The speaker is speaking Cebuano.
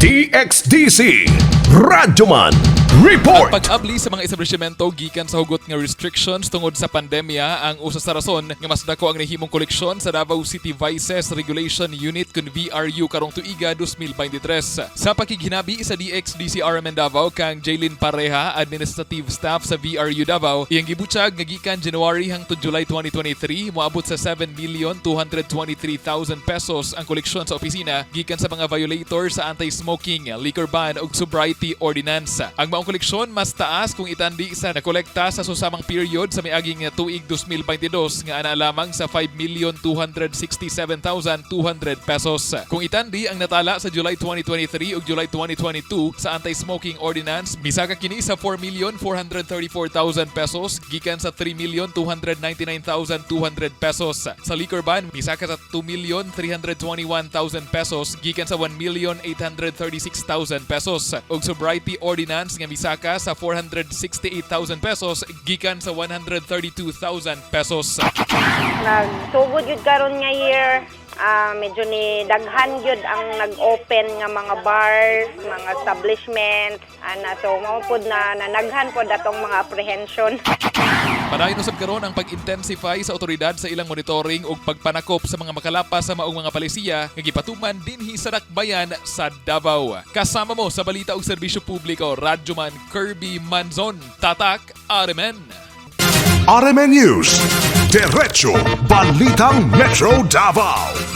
DXDC Radyoman Report. Ang pag-abli sa mga establishmento gikan sa hugot nga restrictions tungod sa pandemya ang usa sa rason nga mas dako ang nahimong koleksyon sa Davao City Vices Regulation Unit kun VRU karong tuiga 2023. Sa pakighinabi sa DXDC RMN Davao kang Jaylin Pareha, administrative staff sa VRU Davao, iyang gibutyag nga gikan January hangtod July 2023 moabot sa 7,223,000 pesos ang koleksyon sa opisina gikan sa mga violator sa anti-smoking, liquor ban ug sobriety ordinance. Ang maong koleksyon mas taas kung itandi sa nakolekta sa susamang period sa miaging tuig 2022 nga ana lamang sa 5,267,200 pesos. Kung itandi ang natala sa July 2023 ug July 2022 sa anti-smoking ordinance, misaka kini sa 4,434,000 pesos gikan sa 3,299,200 pesos. Sa liquor ban, misaka sa 2,321,000 pesos gikan sa 1,836,000 pesos. Ug sobriety ordinance nga misaka sa 468,000 pesos gikan sa 132,000 pesos. Nagsugod yun karon nga year, medyo ni daghan gyud ang nag-open nga mga bars, mga establishments, ana, so mao pod na nanaghan pod atong mga apprehension. Padayon usab karon ang pag-intensify sa otoridad sa ilang monitoring ug pagpanakop sa mga makalapas sa maong mga palisiya nga gipatuman dinhi sa Dakbayan sa Davao. Kasama mo sa balita ug serbisyo publiko, Radyoman Kirby Manzon, Tatak RMN. RMN News. Diretso Balitang Metro Davao.